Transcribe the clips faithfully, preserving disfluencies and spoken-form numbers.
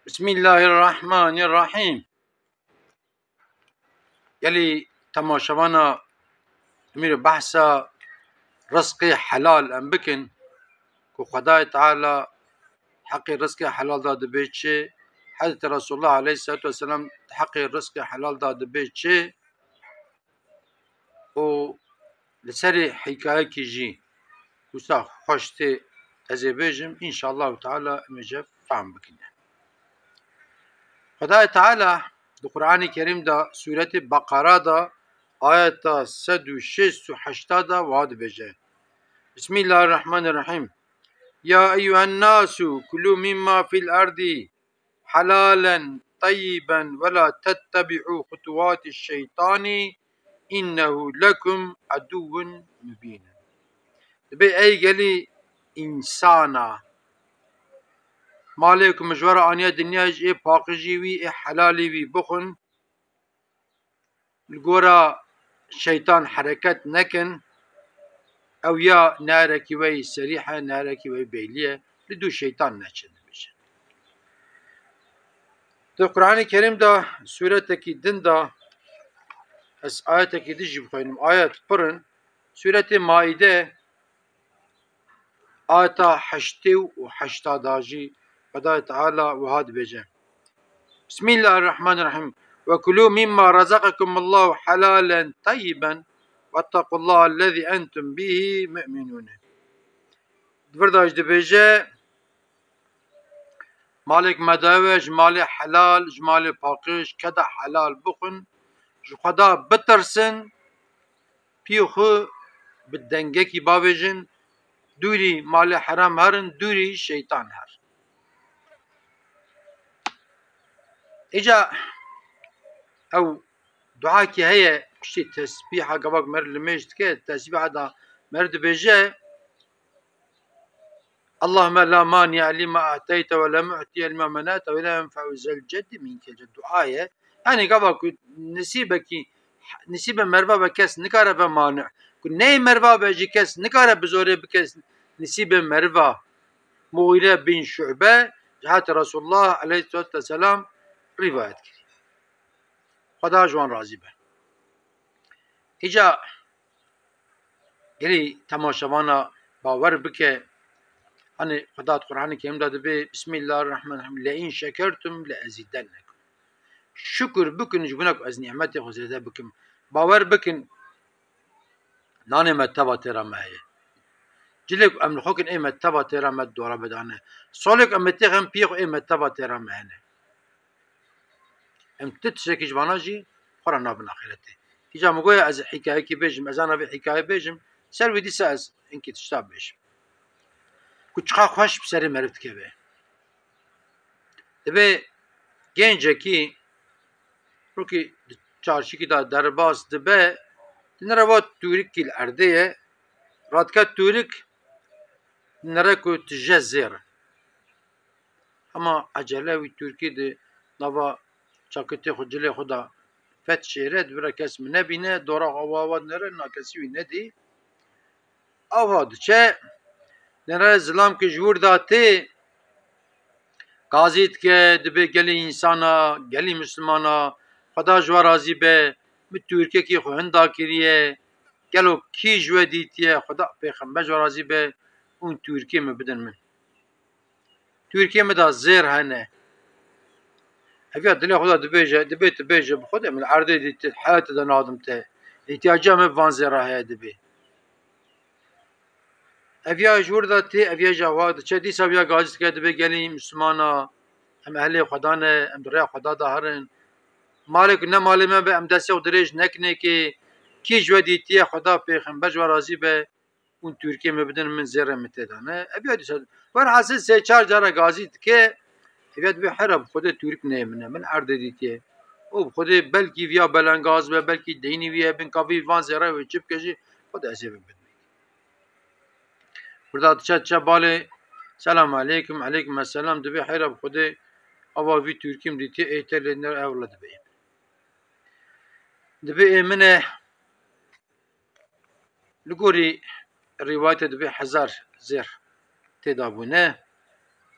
Bismillahirrahmanirrahîm. Gelî temaşevana, em îro behsa rizqê helal em bikin, ku Xwedayê Teala heqê rizqê helal da dibê çi, Hezretî Resulullah aleyhisselatu vesselam heqê rizqê helal da dibê çi, û li serê hîkayekî jî wisa xweş tê ez ê bêjim, înşallahu teala em ê jê fehm bikin. Xwedayê Teala di Qur'anê Kerîm de, Sûretê Beqara de, ayeta sed û şêst û heşta de wiha dibêje: Bismillahirrahmanirrahîm. Ya eyyuhen nasu kulû mimma fil erdî helalen teyyiben ve la tettebi'u hutuwati şeytani innehu lekum eduvun mubîn. Dibê ey gelî însana, malê ku min ji we re aniye dinyayê jî ê paqijî wî, ê helalî wî bixwin, li gora şeytan hereket nekin, ew ya nerekî wey serîh e, nerekî wey beylî ye, li dû şeytan neçin, dibêje. Di Qur'anê Kerîm de sûretekî din de, ez ayetekî din jî bixwînim, ayet pir in, Sûretê Maîde, ayeta heştê û heşta da jî Xwedayê Teala wiha dibêje: Bismillahirrahmanirrahîm. Ve kulû mimma razakakumullahu helalen teyyiben vettaqullaha ellezî entum bihî mu'minûn. Di vir de jî dibêje: Malê ku me daye we ji malê helal, ji malê paqij, keda helal bixwin, ji Xweda bitirsin, pî xwe bi dengekî bavêjin, dûrî malê heram herin, dûrî şeytan her. Îca ew duakî heye, piştî tesbîha gava ku mer li mêj dike, tesbîha da mer dibêje: Allahümme la mani'e lima a'teyte ve la mu'tiye lima mena'te ve la yenfe'u zel ceddi minkel cedd. Dua ye. Yani gava ku nisîbekî, nisîbê meriva ve kes nikare ve mani'. Ku ney meriva ve jî kes nikare bi zorê bike nisîbê meriva. Mughîre bin Şu'be, ji hate Resulullah aleyhissalatu vesselam rivayet kirî. Xweda ji wan razî be. Îca gelî temaşevana bawer bike, hani Xweda di Qur'anê Kerîm de dibê: Bismillahirrahmanirrahîm. Le in şekertum le ezîdennekum. Şukur bikin ji bona ku ez nîmetê xwe zêde bikim. Bawer bikin, nanê me teva têra me heye. Cilê ku em li xwe kin ê me teva têra me dora bedane. Solê ku em ê têxin piyê xwe ê me teva têra me hene. Em ti tiştekî ji vana jî xwe re nabin axîretê. Îca min goya ez hîkayekî bêjim, ez ana vê hîkaye bêjim, ser wî dîsa ez hinkî tişta bêjim. Ku çiqa xweş bi serê meriv dikeve. Dibê gencekî rokî di çarşikî de derbas dibe, dinere va tûrikî li erdê ye, radike tûrik, dinere ku tije zêr e. Hema ecele wî tûrkî di nava çakitê xwe, cilê xwe de fet şêre, dibire kes min nebîne, dora xwe ava ava dinere, na kesî wî nedî. Ava diçe, dinere zilam ku ji wir de tê, gazî dike, dibê gelî însana, gelî mislimana, Xweda ji we razî be, min tûrkekî xwe hinda kiriye, gelo kî ji we dîtiye, Xweda pêxember ji we razî be, hûn tûrkê min bidin min. Tûrkê min de zêr hene. Ev ya dilê xwe de dibêje, dibê tu bêje bi Xwedê, min erdê dîtî, heyatê de nadim te. Îhtiyacê min van zêra heye dibê. Ev ya ji wir de tê, ev ya ji awa diçe, dîsa ev ya gazî dike, dibê gelî Mislimana, em ehlê Xweda ne, em di rêya Xweda de herin. Malê ku ne malê me be, em destê xwe dirêj nekinê kê, kî ji we dîtiye, Xweda pêxember ji we razî be, hûn tûrkê min bidin, min zêrê min tê de ne. Ev ya dîsa, werhasil sê çar cara gazî dike, ev ya dibê hera bi Xwedê tûrik neyê min e, min erdê dîtiye. Û bi Xwedê belkî viya belengaz be, belkî deynî viye bin, ka vî van zêre wê çi bike jî, Xwedê ez ê bibin. Burada diçe diçe balê, "Selam aleykum, aleykum esselam", dibê heyra bi Xwedê, ava vî tûrkî min dîtiye, ê te lê nere, ewla dibê. Dibê ê min e, li gorî rîwayetê dibê hezar zêr tê de bûne.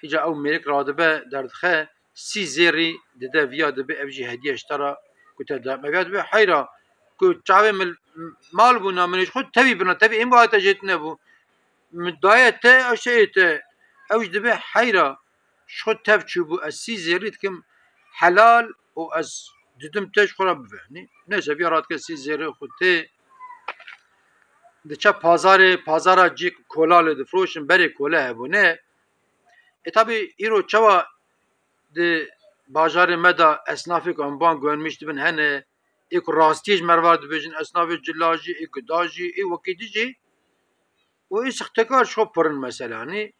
Îca ew mêrik radibe derdixe, sî zêrî dide viya, dibe ev jî hediye ji te re ku te da. Ev ya dibe heyra ku çavê min mal bûna, min ji xwe tevî bina, tevî ên bu hate jê tune bû. Min daye te, ew şey te, ew jî dibe heyra ji xwe tev çûbû, ez sî zêrî dikim helal û ez didim te ji xwe re bibe. Nê, neyse, viya radike sî zêrê xwe tê. Diçe pazarê, pazara cî kola lê difroşin, berê kole hebûne. E, tabî îro çawa di bajarê me de esnafê ku em ban guvenmiş dibin hene, ê ku rastiyê ji merva dibêjin, esnafê cila jî, ê guda jî, ê wekî dî jî û ê sixtekar ji xwe pir in mesela, nî?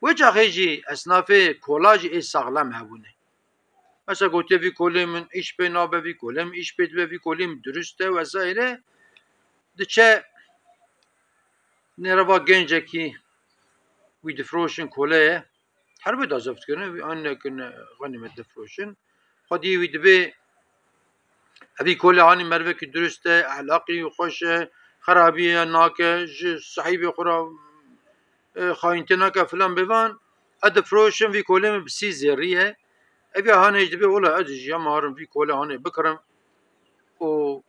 Wê çaxê jî esnafê kola jî ê saxlem hebûne. Mesela gotiye, vî kolê min îş pê nabe, vî kolê min îş pê dibe, vî kolê min dirust e vesaire. Diçe nêreva gencekî wî difroşin koleye. Herbê da zeft kirine, wî an nekirine, xanîmet difroşin. Xwedî wî dibê, evî kolê hanî mervekî dirust e, ehlaqî xweş e, xerabî ye nake, ji sahîbê xwe re, e, xayîntê nake filan bêvan, ez difroşim, vî kolê min bi sî zêrî ye. Ev ya hanê jî dibê, wela ez jî ya marim vî kolê hanê bikirim û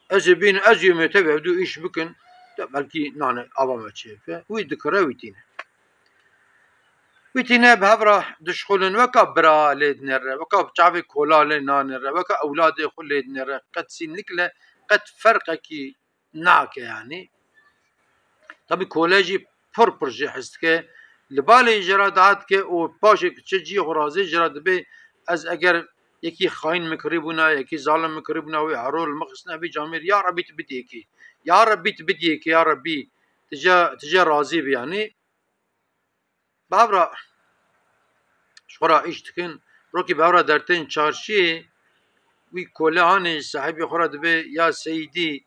ez ê bînim, ez ê me tev ev du îş bikin, de belkî nane ava me çêfe. Wî dikire, wî tîne. Wî tîne bi hev re dişxulin, weka bira lê dinêre, weka çavê kola lê nanêre, weka ewladê xwe lê dinêre, qet sî nikle, qet ferqekî nake yanî. Tabî kole jî pir pir jê hez dike. Li balê jê re dua dike û paşê ku çi cihê xwe razê jê re dibê, ez eger yekî xayîn min kirîbûna, yekî zalim min kirîbûna, wê hero li min xistine vî camêr, ya Rebî tu bidî yekî. Ya Rebî tu bidî yekî, ya Rebî tu jê, tu jê razî bî yanî. Bi hev re ji xwe re îş dikin. Rokî bi hev re dertên çarşiyê, wî kole hanê ji sahibê xwe re dibê, ya seyîdî,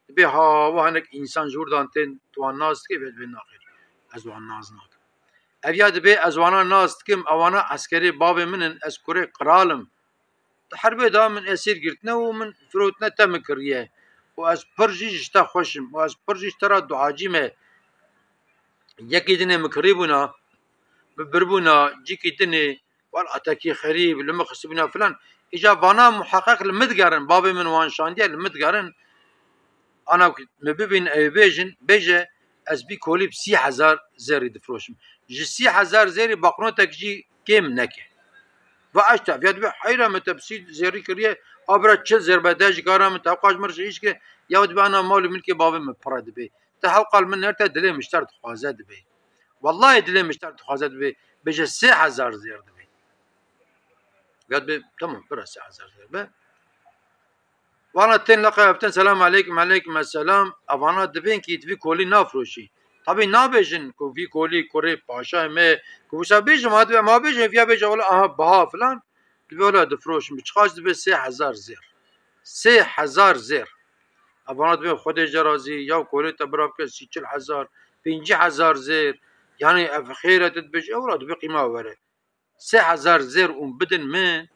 dibê ha wa hinek însan ji wir dan tên, tu wan nas dikî? Vê dibê naxêr, ez wan nas nakim. Ev ya dibê ez wana nas dikim, ewana eskerê bavê min in, ez kurê qral im. Di herbê de min esîr girtine û min firotine, te min kiriye. Û ez pir jî ji te xweş im û ez pir jî ji te re duacî me. Yekî dinê min kirîbûna, min birbûna, cîkî dinê, wela tekî xerîb, li min xistibûna filan. Îca vana muheqeq li min digerin, bavê min wan şandiye, li min digerin. Ana ku min bibîn, ew bêjin, bêje, ez vî kolî bi sî hezar zêrî difroşim. Ji sî hezar zêrî baqnotek jî kêm neke. Va eşta, viya dibe heyra, min te bi sî zêrî kiriye, a bira çil zêr be, de ji kara min te, hewqaj min re ji îş ke, ya dibe ana malî min ke bavê min pire dibe. Te hewqal min nerte, dilê min ji te re dixwaze dibe. Wellahî dilê min ji te re dixwaze dibe, bêje sê hezar zêr dibe. Viya dibe, tamam, bira sê hezar zêr be. Vana tên leqa eftin, selam aleykum, aleykum esselam. Evana dibên kî tu vî kolî nafroşî. Tabî nabêjin ku vî kolî kurê paşayê me, ku wisa bêjim, ha dibe, ma bêjin, viya bêje, wela aha, biha filan. Dibe, wela difroşim. Bi çiqas dibe? Sê hezar zêr. Sê hezar zêr. Evana dibe, Xwedê je razî, ya kolê te bira bike sî çil hezar, pêncî hezar zêr. Yanî ev xêr e, tu dibêjî, ew ra dibe qîma were. Sê hezar zêr ûn bidin min,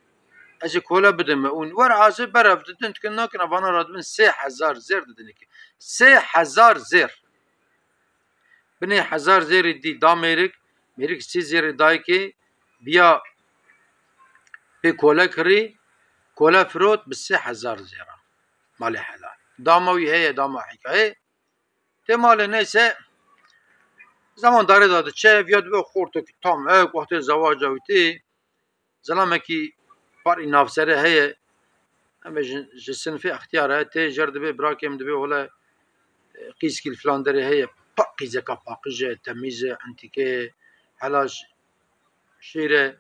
ez ê kole bidim me. Ûn wer azê berev didin, dikin nakin, evana radibin sê hezar zêr didin ki. Sê hezar zêr. Binê hezar zêrî dî da mêrik, mêrik sî zêrî dayikê, biya pê kole kirî, kole firot bi sê hezar zêra. Malê helal. Dama wî heye, dama hikayê. Tê malê neyse, zeman darê da diçe, viya dibe xortekî tam, ew wextê zewaca wî tê, zilamekî parî navsere heye, em ê ji, ji sinfê extiyar e, tê jer dibe, birakê min dibe, wele, e, qîzkî li filan derê heye, pa-, qîzeka paqij e, temîz e, entîke ye, hela ş-, şêr e,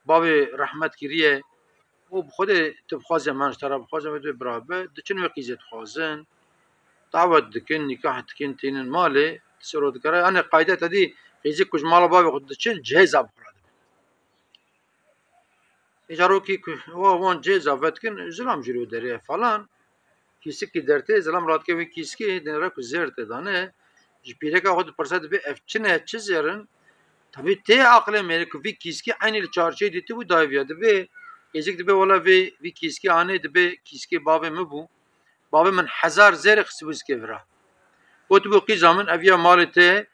bavê rehmet kiriye, û bi Xwedê tu bixwazî, em ji te re bixwazin, wê dibê bira be, diçin wê qîzê dixwazin, dawet dikin, nîkah dikin, tînin malê, sero dikare. Yanî qayde te dî qîzê ku ji mala bavê xwe diçin, cihêza bi xwe re dibin. Îca rokî ku wa wan cihêza vedikin, zilam jî ro derê falan. Kîsikî dertê, zilam radike wê kîskê, dinêre ku zêr tê dane. Ji pîreka xwe dipirse, dibê ev çi ne, çi zêr in? Tabî tê aqilê mêrê ku vî kîskî eynî li çarşiyê dîtibû, dayê viya dibê. Êzik dibê, wela vê, vî kîskî anê, dibê kîskê bavê min bû. Bavê min hezar zêrê xistibû zikê vira. Gotibû, qîza min, ev ya malê te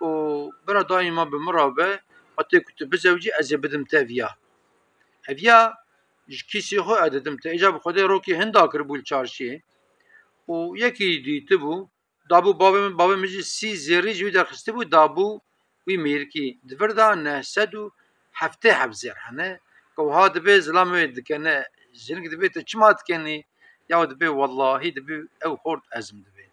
û bira daîma bi min re be, hatê ku tu bizewicî, ez ê bidim te viya. Ev ya ji kîsê xwe ez didim te. Îca bi Xwedê rokê hinda kiribû li çarşiyê û yekî dîtibû, dabû bavê min, bavê min jî sî zêrî ji wî derxistibû, dabû wî mêrikî. Di vir de neh sed û heftê heb zêr hene. Ku wiha dibê zilam wê dikene, jinik dibê tu çima dikenî? Ya dibê wellahî dibê ew xort ezim dibê.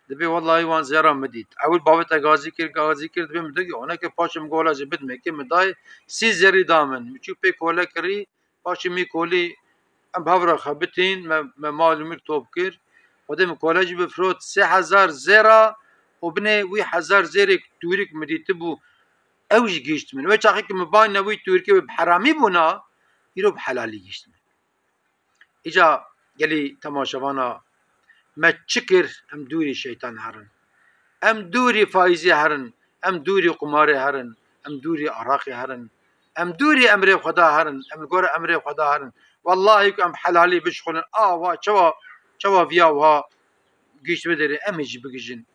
Dibê wellahî wan zêra min dît. Ewil bavê te gazî kir, gazî kir, dibê min dikî, oneke paşê min gola jî bidime, kê min dayê sî zêrî da min. Min çû pê kole kirî, paşê min kolî em bi hev re xebitîn, me, me mal û milk top kir. Xwedê min kole jî bifirot sê hezar zêra û binê wî hezar zêrê tûrik min dîtibû, ew jî gihîşt min. Wê çaxê ki min bayne wî tûrikê wê bi heramî bûna, îro bi helalî gihîşt min. Îca gelî temaşevana me çi kir? Em dûrî şeytan herin. Em dûrî faîzê herin. Em dûrî qumarê herin. Em dûrî araqê herin. Em dûrî emrê Xweda herin. Em li gora emrê Xweda herin. Wellahî ku em helalî bişxulin. A wa çawa, çawa viya wiha gihîşt vê derê, em ê jî bigihîjin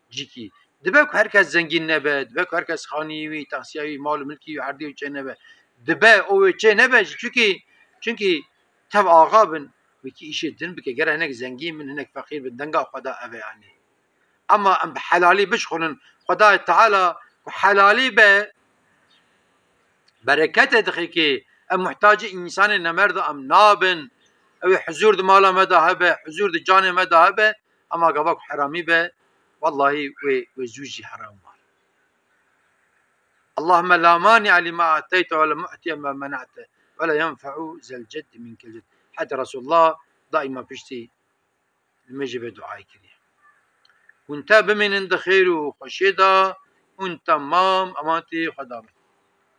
cîkî. Dibe ku her kes zengîn nebe, dibe ku her kes xanî wî, taksiya wî, mal û milkî wî, erdê wî çê nebe. Dibe o wê çê nebe jî, çunkî, çunkî tev axa bin, wekî îşê din bike. Gere hinek zengîn bin, hinek feqîr bin, denga xwe da ev e yanî. Ema em bi helalî bişxulin, Xwedayê Teala ku helalî be, bereketê dixikê, em muhtacî însanê nemerda em nabin. Ew ê huzûr di mala me de hebe, huzûr di canê me de hebe, ema gava ku heramî be, wellahî wê, wê zû jî heram mal. Allahümme la mani'a lima a'teyte ve la mu'tiye ma mena'te ve la yenfe'u zel ceddi minkel cedd. Heta Resulullah daima piştî li me jî vê duayê kiriye. Hûn te bimînin di xêr û xweşiyê de, hûn temam emanetî Xweda bin.